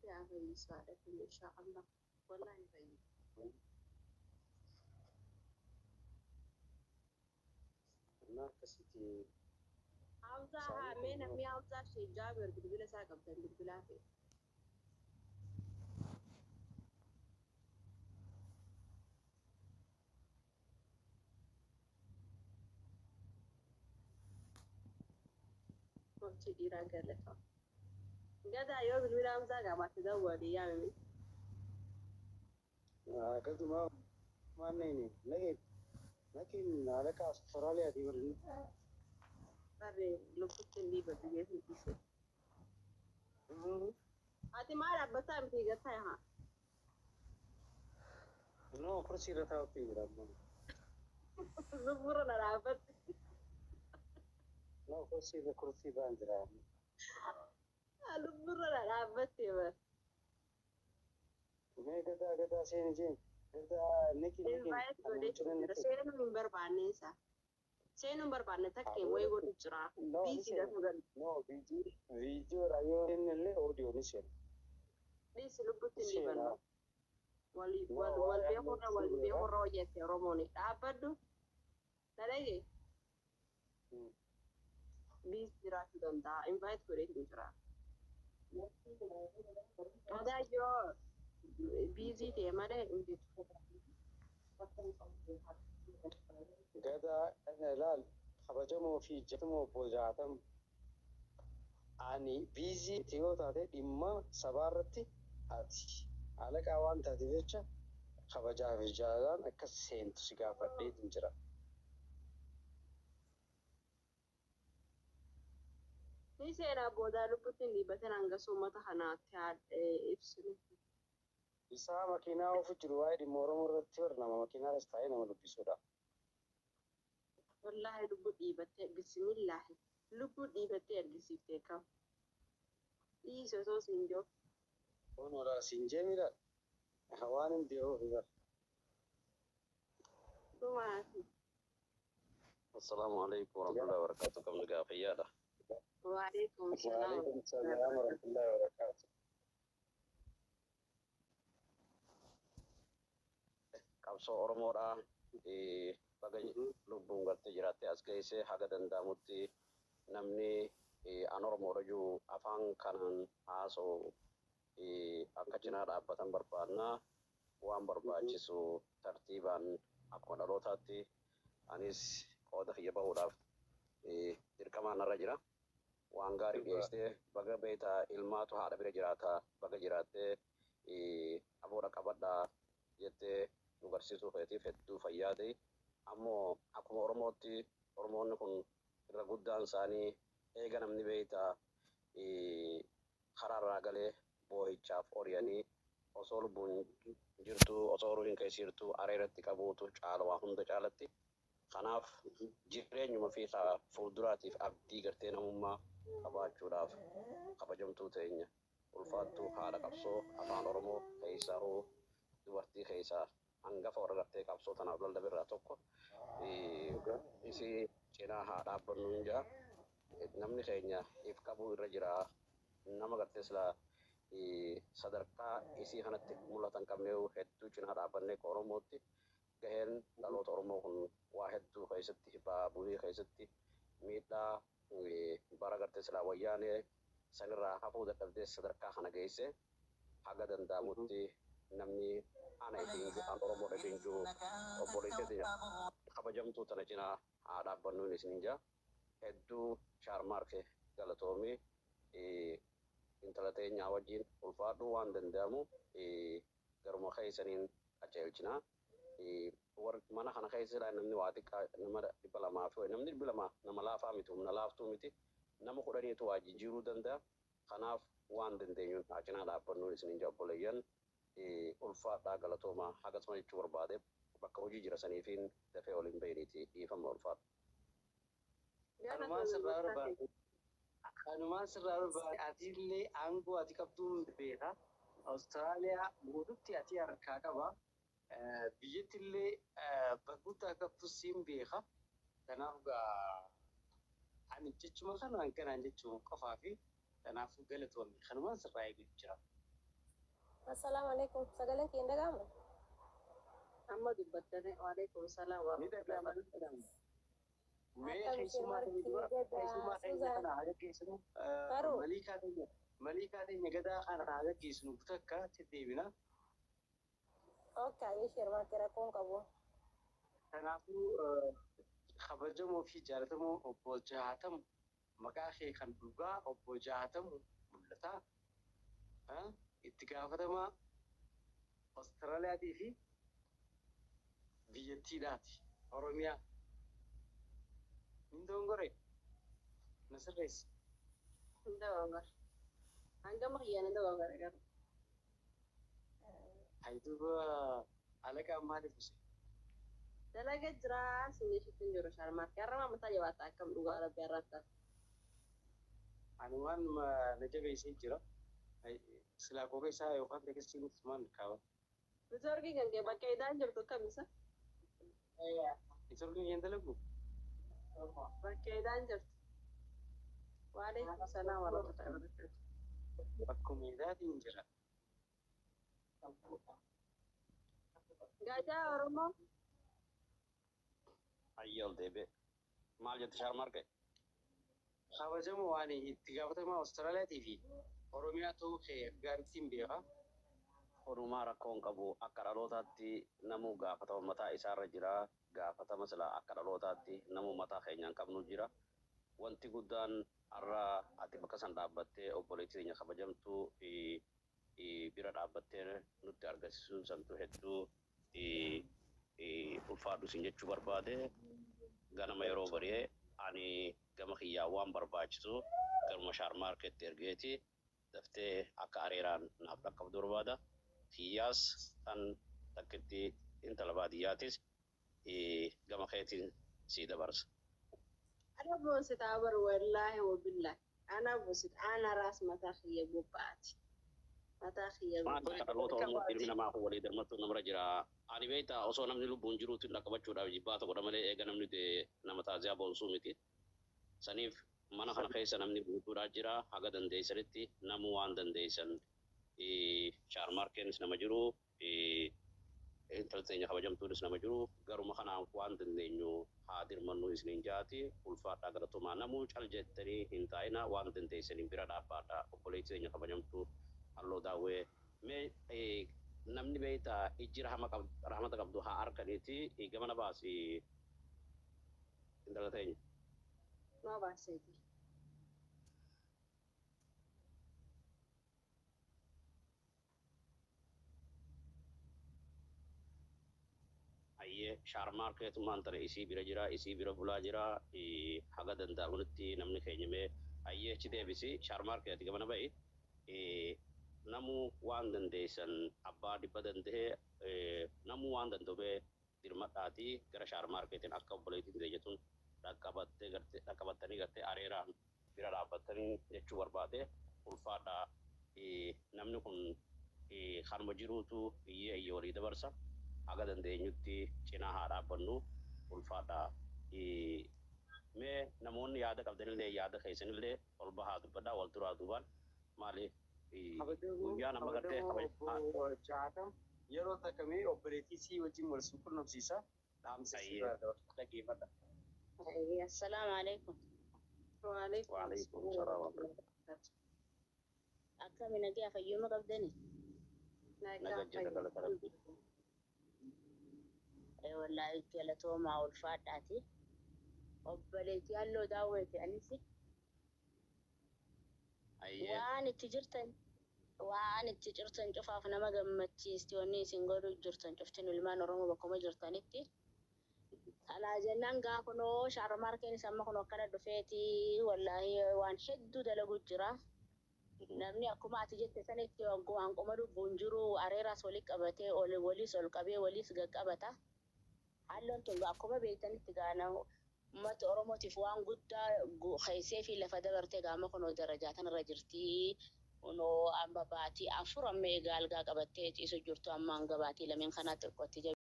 Yaa fayyisu haadha keenya inshaa Allah. Wallahi ni fayyisa. Innaa akkasitti. Hamzaa haa mee namni Hamzaa Sheikh Jaabir bilbila isaa qabdan bilbilaa fi. Hojii dhiiraa galata. Gadaa yoo bilbila Hamzaa qabaatte dawwali yaamime. Akkasuma maanneen naqee naqiin alaqa Austraaliyaati barinni. Barree lubbutti hin dhiibatu jeetiin dhiise. Ati maal dhaabbataa miti gataa haa. No, kursii irra taa'utti jira amma. Lubbuurra na dhaabbatti. No, kursii irra kursii ba'an jira. Lubbuurra na dhaabbatte bar. Mee gadaa gadaa seeni jeen. Gadaa naqi naqi. Invite godhee jira. Seenuu hin barbaanne isaa. Seenuu hin barbaanne takkeen wayii godhu jira. No, ni Biisii seena. dafuu galu. No, viidiyoodha yoo inni illee audio ni seena. Dhiisi lubbutti hin Seena. dhiibannu. Wal No, wal wal waa'ee beekurra wal amma beekurra hojjette Oromoon. Dhaabbadhu. Na dhage. Biisii jiraachuu danda'a. Invite godhee jira. Gadaa yoo biizii ta'e malee hin jiru. Gadaa ilaal kabajamoo fi jaatamoo obbo Jaatam. Ani biizii yoo taate dhimma sabaa irratti ati alaqaa waan taateef jecha kabajaa fi jaalalaan akka seentu si gaafadheetin jira. Ni seenaa boodaa lubbutti hin dhiibatin hanga uummata kanaatti haa ibsinu. Isaa makiinaa oofu jiru waa'ee dhimma Oromoo irratti bar nama makiinaa irras taa'ee nama dubbisuudha. Wallaahi lubbuu dhiibattee bismillaahi lubbuu dhiibattee argisiiftee kam. Dhiisi osoo siin jiru. Kun oolaa siin jee miidha. Waan hin beekuuf bar. Dhumaati. Assalaamu alaikum warahmatullahi wabarakatuh. Kam nagaa fayyaadha. Waalaikum salaam. Waalaikum salaam warahmatullahi wabarakatuh. Qabsoo Oromoodha. Baga lubbuun gartee jiraattee as geesse haga danda'amutti namni an Oromoodha jiru afaan kanaan haasa'u akka cinaa dhaabbatan barbaadna. Waan barbaachisu tartiibaan akkuma dhalootaatti anis qooda kiyya bahuudhaaf dirqamaan narra jira. Waan gaarii dhiyeessitee baga beektaa ilmaatu haadha bira jiraata baga jiraattee aboodha qabadhaa jettee nu barsiisuu feetiif hedduu fayyaa ta'e. Ammoo akkuma Oromootti Oromoonni kun irra guddaan isaanii eega namni beektaa karaarraa galee boo'ichaaf ori'anii osoo lubbuun jirtu osoo ruhiin keessa jirtu areeratti qabuutu caala waa hunda caalatti. Kanaaf jireenyuma fi fuulduraatiif abdii gartee namummaa qabaachuudhaaf kabajamtuu teenya ulfaattuu haadha qabsoo afaan Oromoo keessaa hoo dubartii keessaa hangafa warra gartee qabsoo tanaaf lallabirraa tokko isii cinaa haa dhaabbannu hin jaa. Namni keenya if qabuu irra jira. Nama gartee silaa sadarkaa isii kanatti mul'atan qabnee hedduu cinaa dhaabbannee akka Oromootti gaheen dhaloota Oromoo kun waa hedduu keessatti baabulii keessatti miidhaa bara gartee silaa wayyaanee sanirraa hafuu dadhabdee sadarkaa kana geesse haga danda'amutti namni ana ifiin jiru an Oromoodha ifiin jiru obboleettii kabajamtuu tana cinaa haa dhaabbannuun isin jaa. Hedduu shaarmaarke galatoomii intala teenyaa wajjin ulfaadhuu waan danda'amu garuma keessaniin qajeelchinaa. Mana kana keessa namni waa xiqqaa nama 200 fi namni 200 nama laafaa miti humna laaftuu miti nama 10tu waa jijjiiruu danda'a. Kanaaf waan dandeenyuun haa cinaa dhaabbannuun isin jaa obboleeyyan ulfaadhaa galatoomaa hagasuma jechuu barbaade bakka hojii jira saniifiin dafee ol hin beeyniiti dhiifama ulfaadha. Kanumaan sirraa barbaade. Kanumaan sirraa barbaade atillee aangoo ati qabduun beeka. Awustiraaliyaa guututti ati harkaa qaba. Biyyattillee bakka qabdu siin beeka. Kanaaf gaa ani jechuma kanaan kanaan jechuun qofaa fi kanaafuu galatoomii kanumaan sirraa eeguutu jira. Assalaamu alaikum. Sagaleen kee hin dhaga'amu? Amma dubbattanii waalaikum salaam Ni warahmatullahi dhaga'ama ni wabarakatuh. dhaga'ama. Mee Akkam keessumaa keenya shirmarkii dura gadaa keessumaa keenya Suzaan. kana haa gaggeessinu. Garuu Maliikaa teenya gadaa kana haa gaggeessinu takka deddeebina. Okay, shirmarkii rakkoon qabu. Kanaafuu kabajamoo fi jaallatamoo obbo Jaatam, maqaa kee kan dhugaa obbo Jaatam mul'ata. Itti gaafatamaa Awustiraaliyaatii fi biyyattiidhaati. Oromiyaa. Nin dongore. Na sirreessi. Hin dogoggore. Hangama kiyyaan hin dogoggore garuu. Hayi duuba alaqaan maaliif use? Dalaga jiraa sinni hin jiru sharmaarkii. Har'a mataa jabaata akkam dhugaa rabbi har'aatti. Ani waan na jabeessee jira. Silaa kophee isaa yookaan teekistii nuti maal kaaba? Networkii kan kee bakka idaan jirtu kamisa? Networkiin kee hin dalagu? Bakka idaan jirtu. Waalaikum salaam warahmatullahi wabarakatuh. Bakkuma idaatiin jira. Gadaa Oromoo. Ayyee ol deebi'e. Maal jette shaarmarke? Kabajamoo waan itti gaafatamaa Awustiraaliyaatii fi Oromiyaa ta'uu kee gaariitti beeka. Odumaa rakkoon qabu akka dhalootaatti namuu gaafatama mataa isaarra jira. Gaafatama sila akka dhalootaatti namuu mataa keenyaan qabnu jira. Wanti guddaan har'a ati bakka san dhaabbattee obboleettii keenya kabajamtuu fi bira dhaabbattee nutti argisiisuun santu hedduu ulfaadhu sin jechuu barbaade. Ganama yeroo bari'ee ani gama kiyyaa waan barbaachisu garuma shaarmaarkeetti ergeeti daftee akka areeraan naaf dhaqqabdu barbaada. Kiyyaas tan takkitti intala baadiyyaatis gama keetiin sii dabarsa. Ana boonsitaa bar wallaahi wabillahi. Ana boonsita ana raas mataa kiyya bobba'aati. Mataa kiyya Maal bobba'aati. akka dhaloota Oromootti ilmi namaa kun walii darmattuu namarra jira. Ani beektaa osoo namni lubbuun jiruutti dhaqqabachuudhaaf jibbaata godha malee eega namni du'e nama taaziyaa boonsuu miti. Saniif mana kana keessa namni guutuudhaa jira. Haga dandeessanitti namuu waan dandeessan shaarmaarkeenis nama jiru, intalli teenya kabajamtuunis nama jiru. Garuma kanaan waan dandeenyu haa dirmannu isiniin jaati. Ulfaadhaa galatomaa namuu cal jettanii hin taa'ina waan dandeessaniin bira dhaabbaadha. Obboleettii teenya kabajamtuu halloo daawwee mee namni beektaa ijji rahmata qabdu haa arkaniiti gamana baasi intala teenya. Noo baaseeti. Ayyee shaarmaarkeetummaan tana isii bira jira, isii bira bulaa jira. Haga danda'amutti namni keenya mee ayyee achi deebisi shaarmaarkeeti gamana ba'i. Namuu waan dandeessan abbaa dhibba danda'e namuu waan danda'u dirmadhaatii gara shaarmaarkeetiin akka obboleettiin teenya dhaqqabattee gartee dhaqqabattanii gartee areeraan bira dhaabbattanii jechuu barbaade ulfaadhaa. Namni kun kanuma jiruutu iyyee iyyee walii dabarsa. Haga dandeenyutti cinaa haa dhaabbannu ulfaadhaa. Mee namoonni yaada qabdanillee yaada keessanillee ol bahaa dubbadhaa wal duraa duubaan maali guyyaa nama gartee Kabajamoo obbo Jaatam, yeroo takka mee obboleettii sii wajjin wal qunnamsiisa. Dhaamsa sirraa dhaggeeffadha. Assalaamu alaikum. Waalaikum Waalaikum salaam warahmatullahi wabarakatuh. Akkami nagaa fayyuma qabdani? Nagaa Nagaa jira galata rabbi. Wallaahi galatoomaa ulfaadhaati. Obboleettii halloo daawwete anis Ayyee waan itti jirtan cufaaf nama gammachiisti wanni isin godhu jirtan cuftin ilmaan Oromoo bakkuma jirtanitti. Kanaa jennaan gaafa shaarmaarkeen isa amma kun akkana dhufeeti wallaahi waan hedduu dalagu jira. Namni akkuma ati jette sanitti waan qoma lubbuun jiru areeraas walitti qabatee ol waliis ol qabee waliis gaqqabata. Halloon tun akkuma beektanitti gaana uummata Oromootiif waan guddaa keessee fi lafa dabartee gaama kunoo darajaa tanarra jirti. Kunoo amma baatii 4 amma egaa algaa qabattee ciisu jirtu amma hanga baatii lameen kanaa xiqqootti.